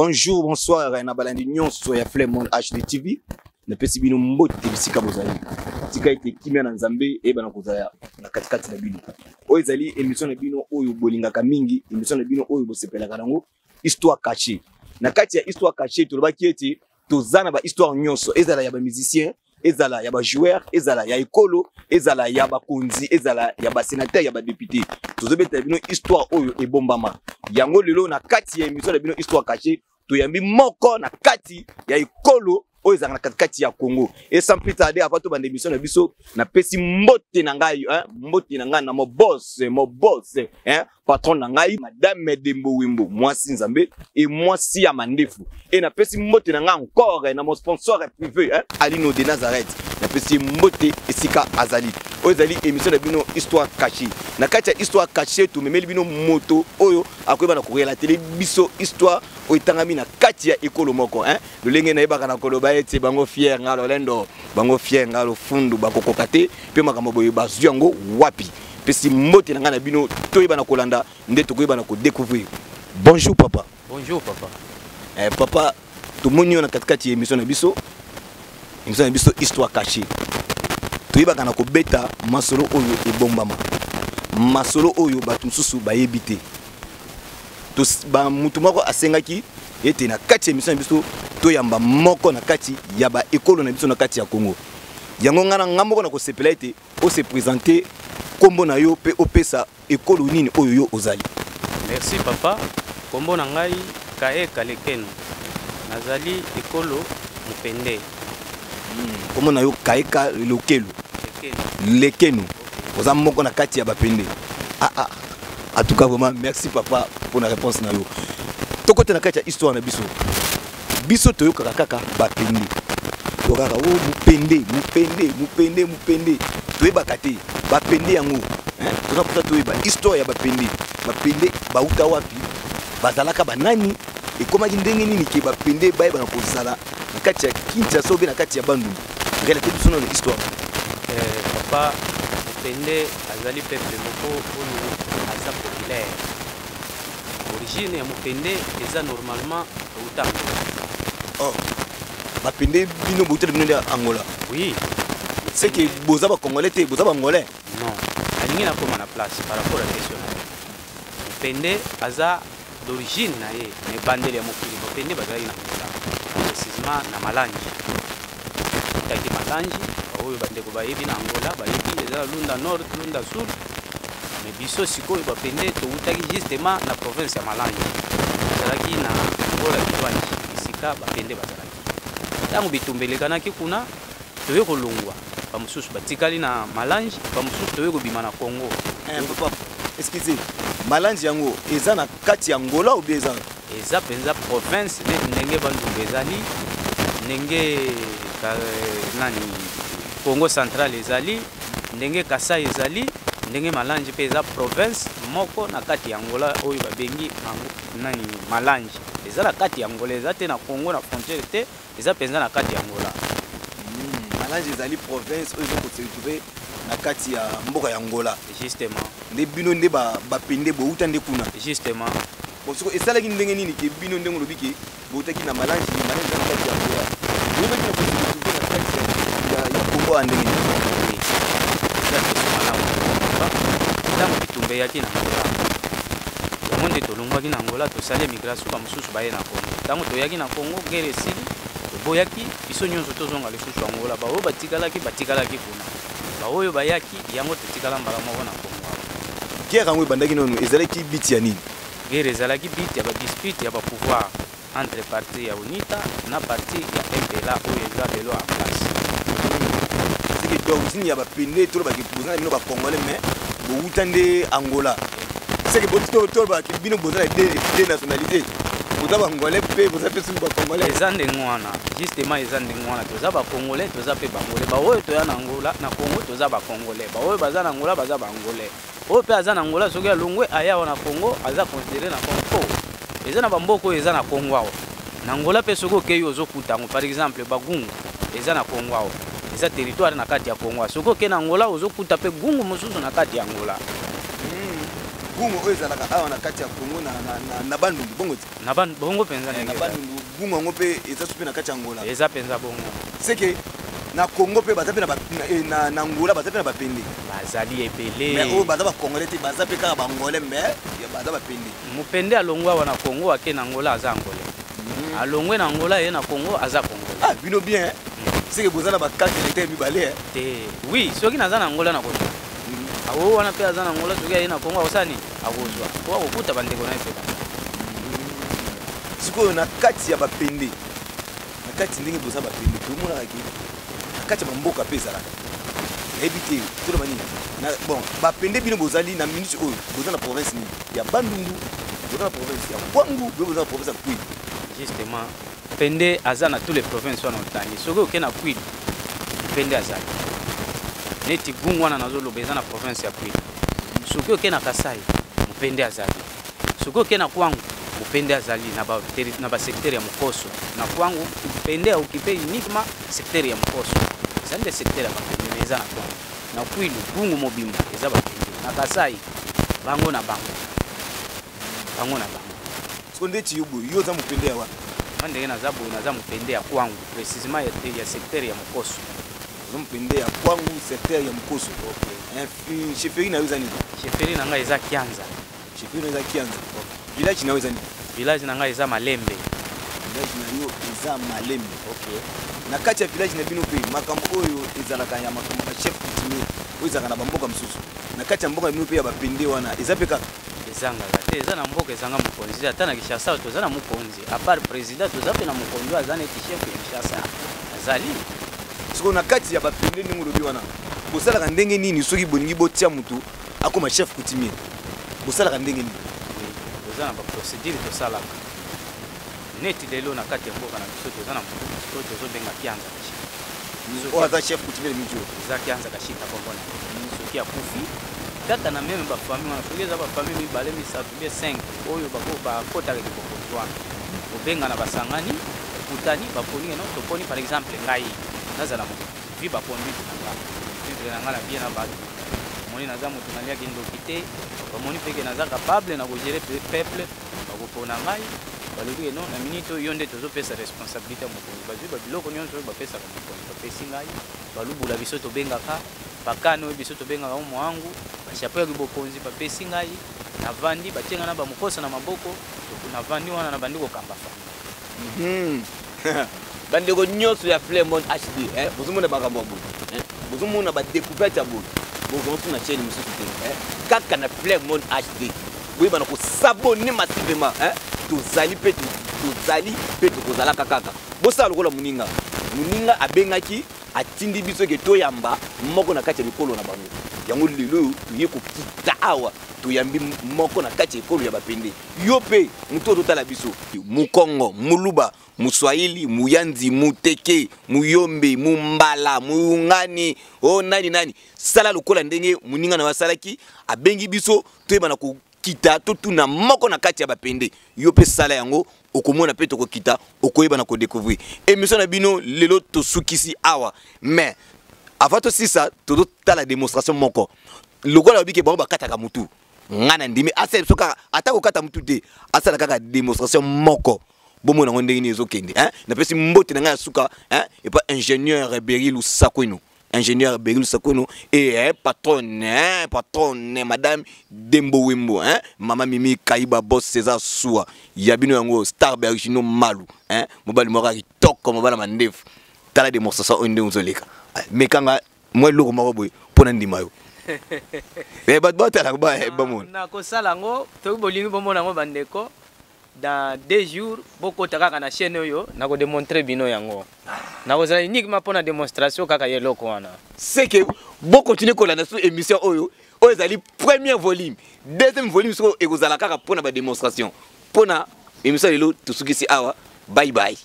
Bonjour, bonsoir na balandi nyonso ya Flemon HD TV. Napesi bino mbote bisika bozali. Tika ete kimia na Nzambe eyebana kozala na katikati na bino. Oyo ezali émission na bino oyo bolingaka mingi, émission na bino oyo bosepelaka nango, Histoire cachée. Na kati ya Histoire cachée tolobaki ete toza na ba histoire nyonso, ezala ya ba musiciens, ezala ya ba joueurs, ezala ya ekolo, ezala ya bakonzi, ezala ya ba sénateur, ya ba député. Tozobeta bino histoire oyo ebombama. Yango lelo na kati ya émission na bino Histoire cachée, toyambi moko na kati ya ekolo oyo ezalaka na katikati ya Congo. Et sans plus tarder, avant tobanda émission na biso, napesi mbote na ngai, hein, mbote na ngai na mo boss, hein, patron na ngai, Madame Dembo Wimbo, mwasi Nzambe et mwasi ya mandefu. Et napesi mbote na ngai encore na mon sponsor privé, hein, Alino de Nazareth. Napesi mbote esika azali. Oyo ezali émission na bino Histoire cachée. Na kati ya Histoire cachée, tomemeli bino moto oyo akoyeba na korelater biso histoire oyo etangami na kati ya ekolo moko, hein. Lolenge nayebaka na koloba ete bango fier nga lolendo, bango fier nga lofundu, bakokoka te mpe makambo boye bazwi yango wapi. Pesi mbote na ngai na bino, toyeba na kolanda nde tokoyeba na kodécouvrir. Bonjour papa. Bonjour papa. Papa, tomoni yo na katikati ya émission na biso, émission na biso Histoire cachée. Toyebaka na kobeta masolo oyo ebombama, masolo oyo bato mosusu bayebi te. Ba mutu moko asengaki ete na kati ya émission na biso toyamba moko na kati ya ba ekolo na biso na kati ya Congo. Yango nga na nga moko na kosepela ete o se présenter kombo na yo pe opesa ekolo nini oyo yo ozali. Merci papa. Kombo na ngai Kae Kalekeno. Nazali ekolo Mupende. Kombo na yo Kae Kalekeno. Lekeno. Lekeno. Oza moko na kati ya Bapende. Ah, ah. En tout cas vraiment merci papa pour la réponse na yo. Tokote na kati ya histoire na biso. Biso toyokaka kaka Bapende. Tokaka o Mupende, Mupende, Mupende, Mupende. Toyebaka te Bapende yango. Hein? Toza mposa toyeba histoire ya Bapende. Bapende bauta wapi? Bazalaka banani? Ekomaki ndenge nini ke Bapende bayebana kozala na kati ya Kinshasa obe na kati ya Bandundu? Relate biso nano histoire. Papa, Mupende azali peuple moko oyo aza populaire. Origine ya Mupende eza normalement euta Angola. Oh, Bapende bino bouta bino nde Angola. Oui. C'est que boza ba Congolais te, boza ba Angolais. Non, nalingi nakoma na place par rapport à question na yo. Mupende aza d'origine na ye, na ebandeli ya mokili Bapende bazalaki na Angola, précisément na Malange. Taki Malange, oyo bandeko bayebi na Angola, bayebi eza Lunda Nord, Lunda Sud. Mais biso sikoyo Bapende towutaki justement na province ya Malange. Tozalaki na Angola Kiluanji, esika Bapende bazalaki. Ntango bitumba elekanaki kuna, toye kolongwa. Bamosusu batikali na Malange, bamosusu toye kobima na Congo. Papa, excusez, Malange yango eza na kati ya Angola ou bien eza? Eza mpenza province neti ndenge Bandundu ezali, ndenge ka, nani Congo central ezali, ndenge Kasai ezali, ndenge Malange mpe eza province moko na kati ya Angola oyo babengi nani Malange. Eza na kati ya Angola, eza te na Congo na frontière te, eza mpenza na kati ya Angola. Malange ezali province oyo eza ko se retrouver na kati ya mboka ya Angola. Justement. Nde bino nde Bapende bouta nde kuna. Justement. Bon, soko esalaki ndenge nini ke bino ndenge olobi ke boutaki na Malange, Malange eza na kati ya Angola. Boyebaki na ko se retrouver na kati ya Congo ya ndenge nini? Oui. Eza question malamu. Ntango bitumba eyaki na Angola, yango nde tolongwaki na Angola, tosali migration, bamosusu baye na Congo. Ntango toyaki na Congo, guerre esili, toboyaki biso nyonso tozonga lisusu Angola. Baoyo batikalaki, batikalaki kuna. Baoyo bayaki, yango totikala mbala moko na Congo. Guerre yango ebandaki nanu, ezalaki biti ya nini? Guerre ezalaki biti ya ba dispute ya ba pouvoir entre parti ya UNITA na parti ya MPLA oyo eza lelo en place. C'est que d'origine ya Bapende, tolobaki boza na bino ba Congolais, mais bowuta nde Angola. C'est que tolobaki bino boza na deux nationalités. Boza ba Angolais mpe boza mpe soki ba Congolais. Eza ndenge wana, justement eza ndenge wana, toza ba Congolais, toza mpe ba Angolais. Baoyo toya na Angola, na Congo toza ba Congolais. Baoyo baza na Angola baza ba Angolais. Oyo mpe aza na Angola soki alongwe aya awa na Congo aza considéré na Congo. Eza na bamboka oyo eza na Congo awa. Na Angola mpe soki okei ozokuta yango, par exemple Bagungu eza na Congo awa. Eza territoire na kati ya Congo. Soki okei na Angola ozokuta mpe gungu mosusu na kati ya Angola. Gungu oyo ezalaka awa na kati ya Congo na Bandundu, bongo te? Na bongo mpenza. Na ndenge Bandundu. Gungu yango mpe eza su mpe na kati ya Angola? Eza mpenza bongo. Seke na Congo mpe baza mpe na Angola baza mpe na bapende? Bazali ebele. Mais oyo baza bacongolais te, baza mpe kaka bangolais, mais baza bapende. Mopende alongwa awa na Congo, ake na Angola, aza angolais. Alongwe na Angola, ye na Congo, aza congolais. Ah, bino bien, seke boza na bacarte électeur mibale? Te, oui, soki naza na Angola, nakozwa. Awo wana mpe aza na Angola, soki aye na Congo, akosala nini? Akozwa po akokuta bandeko na ye mpe baza. Sikoyo na kati ya bapende, na kati ndenge boza bapende, tomonaka ke na kati ya bamboka mpe ezalaka, nayebi te toloba nini. Bon, bapende bino bozali na minute oyo, boza na province nini? Ya Bandundu, boza na province ya Kwangu, boye boza na province ya Kwilu? Justement, pende aza na tous les provinces wana otangi. Soki oke na Kwilu, pende azali neti Gungu wana nazoloba, eza na province ya Kwilu. Soki oke na Kasai, mopende azali. Soki oke na Kwangu, mopende azali na basecteur ya Mokoso. Na Kwangu, pende aokipe uniquement secteur ya Mokoso. Eza nde secteur ya bapende, mais eza na Kwangu, na Kwilu, Gungu mobimba eza bapende. Na Kasai, bango na bango, bango na bango. Siko ndeti yo boye, yo oza mopende ya wapi? Nga ndenge naza boye, naza mopende ya Kwangu, précisement ya secteur ya Mokoso. Oza mopende ya Kwangu, secteur ya Mokoso. Chefferie na yo eza nini? Chefferie na ngai eza Kianza. Chefferie na yo eza Kianza. Village na yo eza nini? Village na ngai eza Malembe. Village na yo eza Malembe. Na kati ya village na bino mpe, makambo oyo ezalaka ya makambo ya bachef coutumier oyo ezalaka na bamboka mosusu, na kati ya mboka na bino mpe ya bapende wana eza mpe kaka? Ezangaka te. Eza na mboka ezanga mokonzi? Ata na Kinshasa toza na mokonzi. À part président, toza mpe na mokonzi oyo aza neti chef ya Kinshasa, azali. Sikoyo na kati ya bapende, ndenge olobi wana, bosalaka ndenge nini soki bolingi botia motu akoma chef coutumier? Bosalaka ndenge nini? Toza na baprocédure tosalaka. Neti lelo na kati ya mboka na biso, toza na motu oyo tozobenga Kianza Kashita. Oyo aza chef coutumier de miti oyo? Eza Kianza Kashita, kombo na ye. Soki akufi, kaka na même bafamille wana, soki eza bafamille mibale, misato, bie 5 oyo bakotaka libokonzi wana, kobengana, basangani, bakutani, baponi eno toponi par exemple ngai nazala moto vi baconduite na nga, vivre na nga na bien na bato. Omoni, naza moto naliaki ndoki te. Bamoni mpe ke naza capable na kogérer peuple, bakopona ngai. Balobi ke non, na minute oyo yo nde tozopesa responsabilité ya mokonzi. Bazwi babiloko nyonso oyo bapesaka mokonzi, bapesi ngai. Balubula biso tobengaka bakane, oyo biso tobengaka o mwangu, bachapeau ya bokonzi, bapesi ngai. Navandi, batie ngai na bamokosa na maboko, navandi wana, nabandi kokamba famille. Bandeko nyonso ya Flemon HD, bozomona makambo ya boye, bozomona badécouverte ya boye, bozonga na chaîne mosusu te, kaka na Flemon HD. Boyebana kos'abonner massivement. Tozali mpe, tozali mpe, tokozalaka kaka. Bosala lokola moninga. Moninga abengaki, atindi biso ke toyamba moko na kati ya bikolo na bango. Yango lelo oyo toye kokita awa, toyambi moko na kati ya ekolo ya bapende. Yo mpe motu oyo totala biso, mukongo, muluba, muswahili, muyanzi, muteke, muyombe, mumbala, muyungani, o nani nani, sala lokola ndenge moninga na yo asalaki, abengi biso toyebana kokita, totuna moko na kati ya bapende. Yo mpe sala yango, okomona mpe tokokita, okoyeba na kodécouvrir. Émission na bino lelo tosukisi awa, mais avant tosisa, tozotala démonstration moko. Lokola babike bango bakataka mutu, nga na ndimi asala biso kaka, ata kokata mutu te, asala kaka démonstration moko, bomona yango ndenge nini ezokende. Napesi mbote na ngai ya suka epa ingénieur Beri Lusakweno, ingénieur Beri Lusakweno et patronne, patronne madame Dembo Wembo, mama Mimi Kaiba, boss César Sua ya bino. Yango star Bergino Malu, mobali moko ya kitoko, mobala mandefu. Tala démonstration oyo ndenge ozoleka. Mekanga mwa eloko moko boye mpo na ndima yo. Bato batalaka bamona. Nakosala yango. Toki bolingi bomona yango, bandeko, dans 2 jours bokota kaka na chaîne oyo, nakodémontrer bino yango. Nakozala uniquement mpo na démonstration kaka ya eloko wana. C'est que bokontinue kolanda so émission oyo. Oyo ezali premier volume. Deuxième volume soko ekozala kaka mpo na badémonstration. Mpo na émission lelo, tosukisi awa. Bye bye.